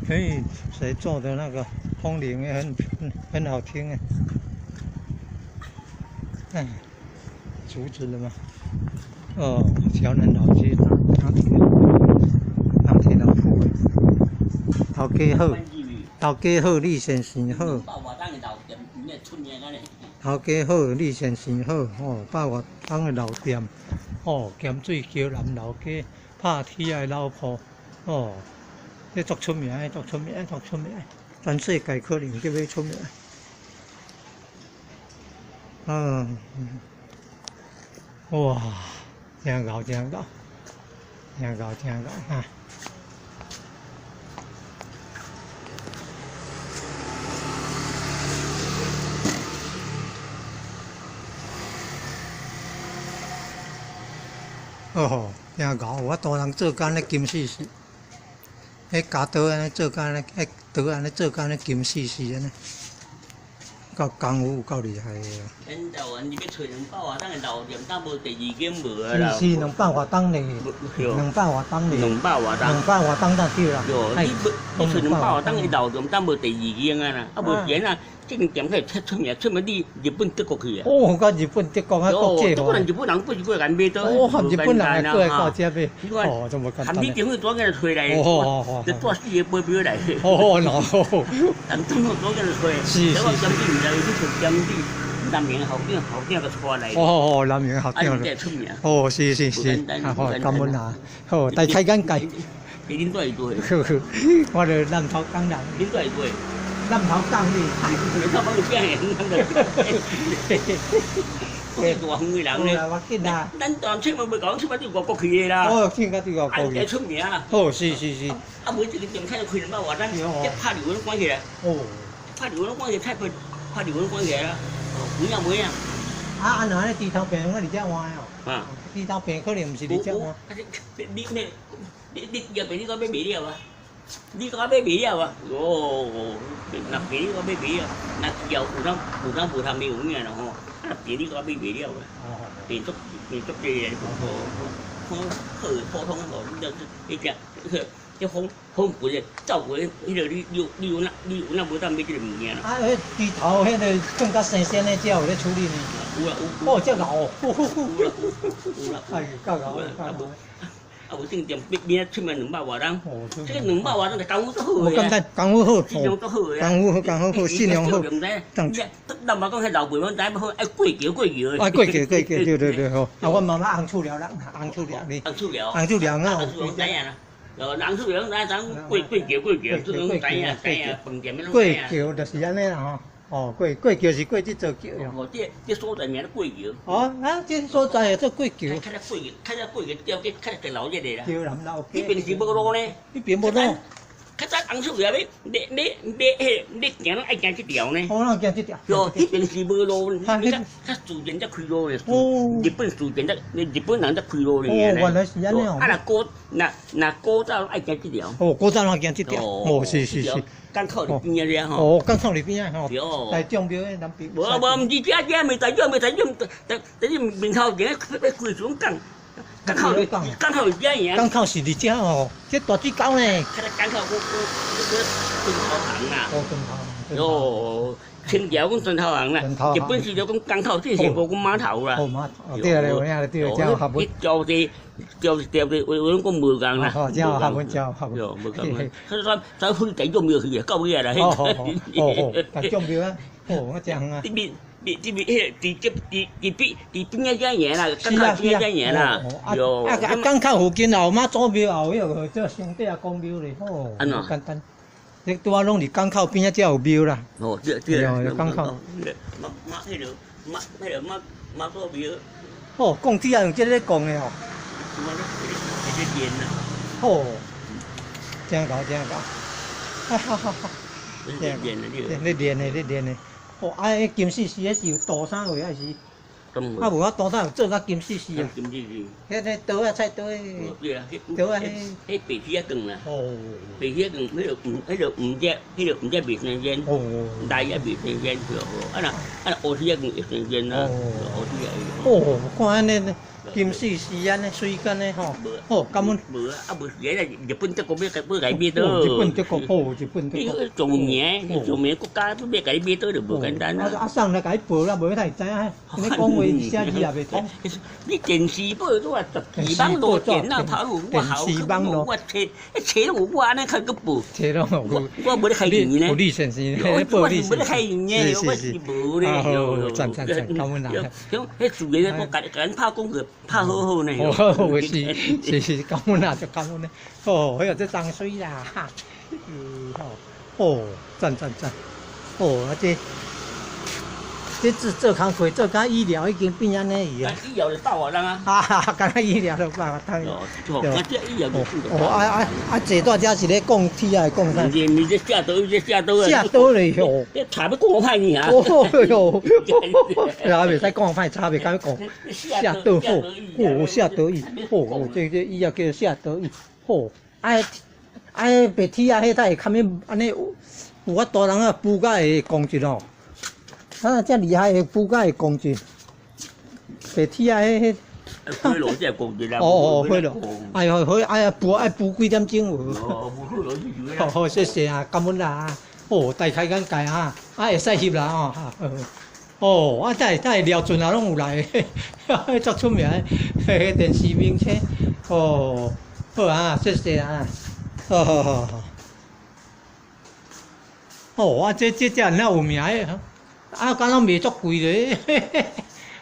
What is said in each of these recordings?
嘿，誰做的那個風鈴也很好聽啊。哎，竹子的嘛。哦，橋南老街，銅鐵老鋪。頭家好，頭家好，李先生好。頭家好，李先生好，吼，百外檔的老店，吼，鹹水橋南老街，拍鐵仔的老鋪，哦，這足出名的，足出名，足出名，全世界可能叫欲出名。嗯，哇，真𠢕真𠢕，真𠢕真𠢕啊！哦，真𠢕，有法度人做工咧金絲絲，彼鉸刀按呢做工咧，彼刀按呢做工咧金絲絲按呢，夠功夫有夠厲害的。咱台灣你欲揣兩百外檔的老店，敢無第二間無啊啦？是兩百外檔呢，兩百外檔呢。兩百外檔。兩百外檔才對啦。對，你揣兩百外檔的老店，敢無第二間啊啦？啊無是按怎？這間店起出名，出名你日本德國去啊！哦，到日本德國啊，國際化。日本人不是過來買刀。哦，日本人會過來到這買。哦，這麼簡單。含你政府拄仔揣來，就帶四個保鏢來。哦，喏。但政府拄仔揣。是是。我檢舉毋知去揣檢舉，南明校長校長閣帶來。哦哦，南明校長。出名。哦，是是是。好，感恩啊！好，大開眼界。你恁住佇佗？呵呵，我佇南頭港人。恁住佇佗？南頭港哩。南頭港有啥个？我是大远的人咧。我紧啦。咱当出门袂讲，出门对外國去的啦。哦，出門對外國去。出名。哦，是是是。啊，無這个店開開兩百外，咱這拍流攏關起來。哦。拍流攏關起來，菜拍流攏關起來啦。哦，有影無影？啊啊！若按呢豬頭病，我佇遮換的哦。啊。豬頭病可能毋是佇遮換。你你你你入邊你閣買袂了啊？你閣買袂了啊？哦，若病你閣買袂了，若藥有當有當無通的有影啦吼。啊，病你閣買袂了啊？病足病足濟的，吼，好普通吼，你就你食，這風風過的，走過的，彼个你有哪無當買這个物件啦？啊，彼豬頭彼个放較新鮮的，才有咧處理呢。有啊有。哦，這𠢕哦。有啦有啦。哎，夠𠢕夠𠢕。啊，無正店邊邊出名兩百外檔，這个兩百外檔就功夫足好的。簡單，功夫好，質量足好的。功夫好，功夫好，質量好。咱嘛講彼老輩攏知影好，愛過橋過橋。愛過橋過橋，對對對好。啊，阮媽媽紅厝寮人，紅厝寮哩。紅厝寮。紅厝寮啊。紅厝寮知影啦。哦，紅厝寮攏知影，過過橋過橋，這攏知影知影，飯店攏知影。過橋就是按呢啦吼。哦，過橋是過這座橋。哦，這所在名咧過橋。哦，啊，這所在叫做過橋。較早過橋，較早過橋吊起較早老熱的啦。橋南老街。彼邊是無路呢。彼邊無路。較早紅厝寮欲欲欲欲彼欲行攏愛行這條呢。哦，攏行這條。哦，彼邊是無路，較較自然才開路的。哦。日本自然才，日本人才開路的。哦，原來是按呢哦。啊，若古若若古早攏愛行這條。哦，古早攏行這條。哦，是是是。港口佇邊仔爾吼。哦，港口佇邊仔吼。大眾廟彼南邊。無無，毋是遮遮，袂大眾，袂大眾，在在你面頭前咧，咧規陣港。港口港口是遮爾。港口是佇遮吼，這大水溝呢。較早港口，我我我磚頭行啦。哦，磚頭行。哦，清朝講磚頭行啦，日本時就講港口，這是無講碼頭啦。哦，碼頭。對對對，對對，這合文。交地交交地，話話攏講無仝啦。哦，這合文，這合文。對，無仝。他說咱去大眾廟去啊，到尾啊啦。哦哦哦，大眾廟啊，哦，我真遠啊。這邊。你這邊彼个佇這佇佇邊佇邊仔遮爾啦，港口邊仔遮爾啦。啊啊，港口附近也有媽祖廟，也有彼个叫上帝仔公廟咧，吼，簡單。你拄仔攏佇港口邊仔才有廟啦。哦，對對。港口。媽媽彼个媽彼个媽媽祖廟。哦，講起來用這个講的吼。這個練啦。哦，真𠢕真𠢕，哈哈哈哈！練的咧練的咧練的。哦，啊，彼金絲絲，彼是有塗啥貨，還是？啊，無啊，塗啥有做甲金絲絲啊？金絲絲。彼个刀仔菜刀。對啊，刀仔。彼白鐵仔卷啦。哦。白鐵仔卷，彼个毋，彼个毋只，彼个毋只袂新鮮。哦。內也袂新鮮，對無？啊若啊若烏鐵仔卷會新鮮啦。烏鐵仔。哦，看按呢，金絲絲安呢，水間呢吼，哦，感恩。無啊，啊無，而家日本德國欲欲共你買倒。日本德國，哦，日本德國。上名，上名國家欲共你買倒就無簡單啦。啊啊，送來共你報啦，無你會知影。你講話寫字也袂通。你電視報都話十幾網絡電腦頭路，我好，我揣揣攏有我按呢較閣報。揣攏有。我無咧開錢呢。有李先生，我是無咧開錢呢，我是無咧。哦，讚讚讚，感恩啊。像彼自然我共共咱拍廣告，拍好好呢。哦，是是是，感恩啊，就感恩呢。哦，彼個這重水啦，哈。哦，讚讚讚。哦，啊這。這做做工課做甲醫療已經變按呢去啊！醫療就百外人啊！啊，敢若醫療就百外人。哦，這醫療就哦啊啊啊！坐在遮是咧講鐵仔，講啥？毋是毋是，這寫刀，這寫刀啊！寫刀咧哟！這差欲講歹呢哈！哦喲，也袂使講歹，差袂敢講。寫刀好，哦，寫刀椅，哦，這這椅仔叫寫刀椅，好，啊啊，白鐵仔彼才會較免按呢有有法度人啊，扶甲會講一哦。啊，遮厲害，會扶甲會講一，白鐵仔彼彼。火爐才會講一啦。哦哦，火爐。哎喲，火哎呀，扶愛扶幾點鐘有？哦，無火爐就好好，謝謝啊，感恩啦。哦，大開眼界啊，啊會使翕啦吼。哦，啊，這這廖俊也攏有來，足出名的，彼個電視明星。哦，好啊，謝謝啊。好好好好。哦，啊，這這這爾有名的。啊，敢若賣足貴咧！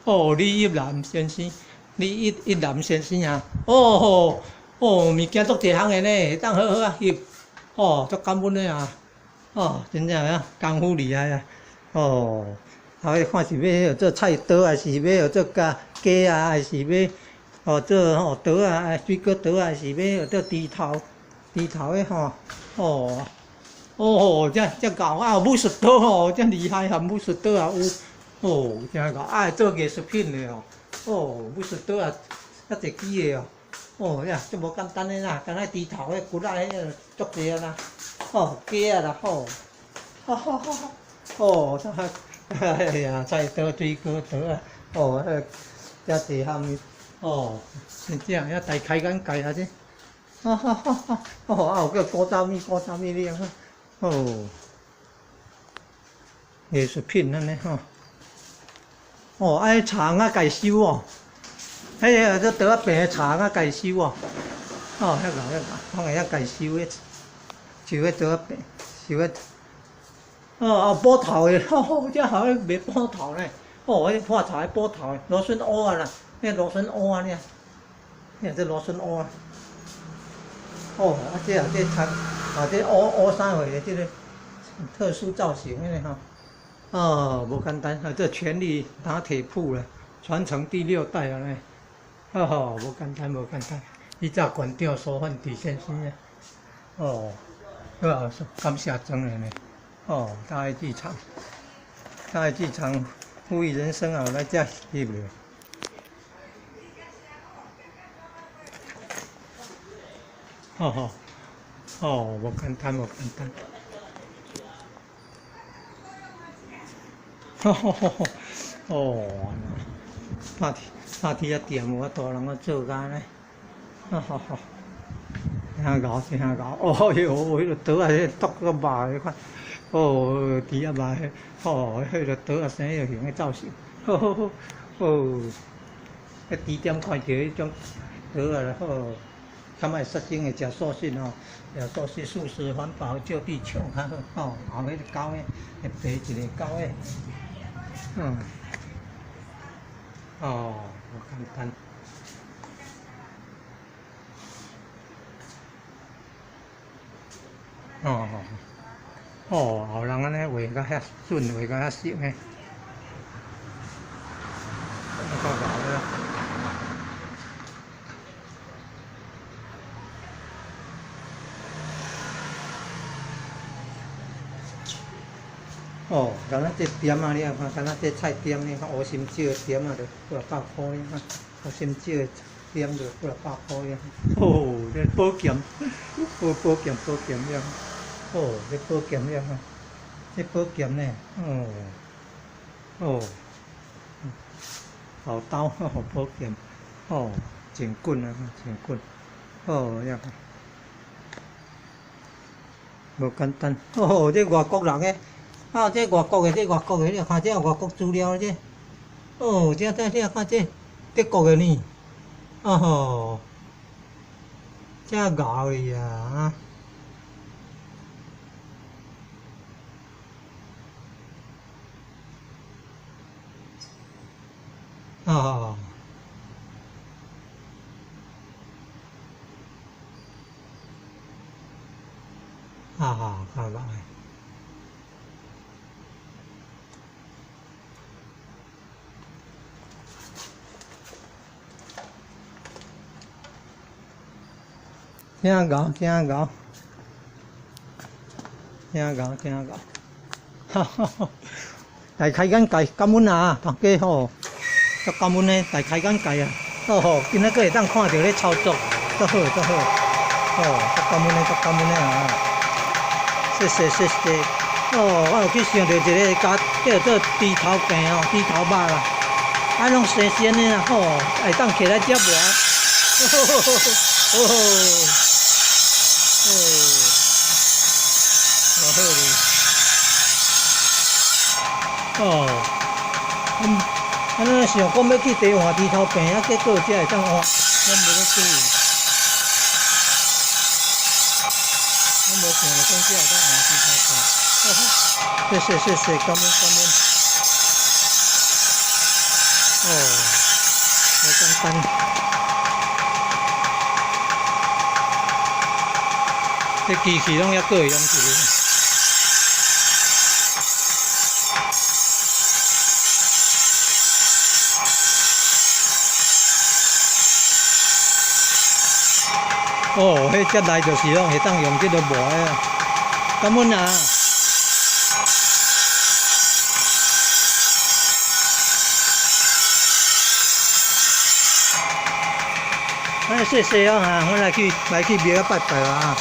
哦，李一男先生，李一一男先生啊，哦吼，哦，物件足濟項的呢，會當好好啊翕，哦，足感恩的啊，哦，真正啊，功夫厲害啊，哦，啊，看是欲做菜刀，還是欲做雞雞啊，還是欲哦做吼刀啊，水果刀啊，還是欲做豬頭，豬頭的吼，哦。哦，這這𠢕啊，武術刀吼，這厲害含武術刀也有，哦，真𠢕啊，做藝術品的哦，哦，武術刀也遐濟支的哦，哦，呀，這無簡單的啦，敢若豬頭彼骨仔彼個足濟啊啦，哦，雞仔啦，吼，哈哈哈哈，哦，哎呀，菜刀、水果刀啊，哦，彼遮濟項，哦，真正遐大開眼界啊這，哈哈哈哈，哦，啊有叫古早物、古早物你看。哦，藝術品按呢吼。哦，啊，彼茶仔家收哦，彼个這桌仔邊的茶仔家收哦。哦，遐個遐個，攏會曉家收的，收彼桌仔邊，收彼。哦哦，斧頭的，吼，這好賣斧頭呢。哦，彼泡茶的斧頭的，蘆筍烏啊啦，彼蘆筍烏啊爾，爾這蘆筍烏啊。哦，啊這啊這茶，啊這烏烏啥貨的這個特殊造型的吼。哦，無簡單，啊這全力打鐵鋪啦，傳承第六代啊呢。哦，無簡單，無簡單。以前館長蘇煥智先生啊。哦，好啊，感謝莊的呢。哦，大愛劇場，大愛劇場，富裕人生啊，來遮翕咧。哦吼，哦，無簡單，無簡單。吼吼吼吼，哦，拍拍鐵仔店無法度人個做工呢。吼吼吼，真𠢕真𠢕，哦喲，彼个刀仔彼個剁到肉彼款，哦，豬仔肉彼，哦，彼个刀仔生彼个形的造型，好好好，哦，彼豬店看著彼種刀仔啦，好。較莫殺生的，食素食吼，食素食素食環保救地球較好吼。後彼個狗的，會白一個狗的，嗯，哦，無簡單。哦哦，後人按呢畫甲遐準，畫甲遐熟呢。夠𠢕了。哦，敢若這店仔你看，敢若這菜店你看，烏心蕉的店仔就幾若百箍你看，烏心蕉的店就幾若百箍你看。哦，這寶劍，寶寶劍寶劍了。哦，這寶劍了哈，這寶劍呢，哦，哦，好刀，好寶劍，哦，真滾啊，真滾，哦，遐個無簡單，哦，這外國人的，啊，這外國的，這外國的，你看這外國資料這，哦，這這這看這德國的呢，哦，這𠢕哩啊！啊！啊，較𠢕的。真𠢕，真𠢕，真𠢕，真𠢕，哈哈哈！大開眼界，感恩啊，頭家吼，足感恩的，大開眼界啊！哦吼，今仔閣會當看著咧操作，足好，足好，哦，足感恩的，足感恩的啊！謝謝，謝謝。哦，我有去想著一个共叫做豬頭病哦，豬頭肉啦，啊，攏新鮮的啦，吼，會當摕來食無？哦，哦，偌好咧！哦，嗯，按呢想講欲去地換豬頭病，啊，結果才會當換，攏無咧注意，攏無想著講才會當換豬頭病。謝謝謝謝，感恩感恩。哦，無簡單。這機器攏猶閣會用一个。哦，彼只來就是攏會當用這个磨的啊，感恩啊！哎，謝謝哦哈，我來去來去廟仔拜拜啊。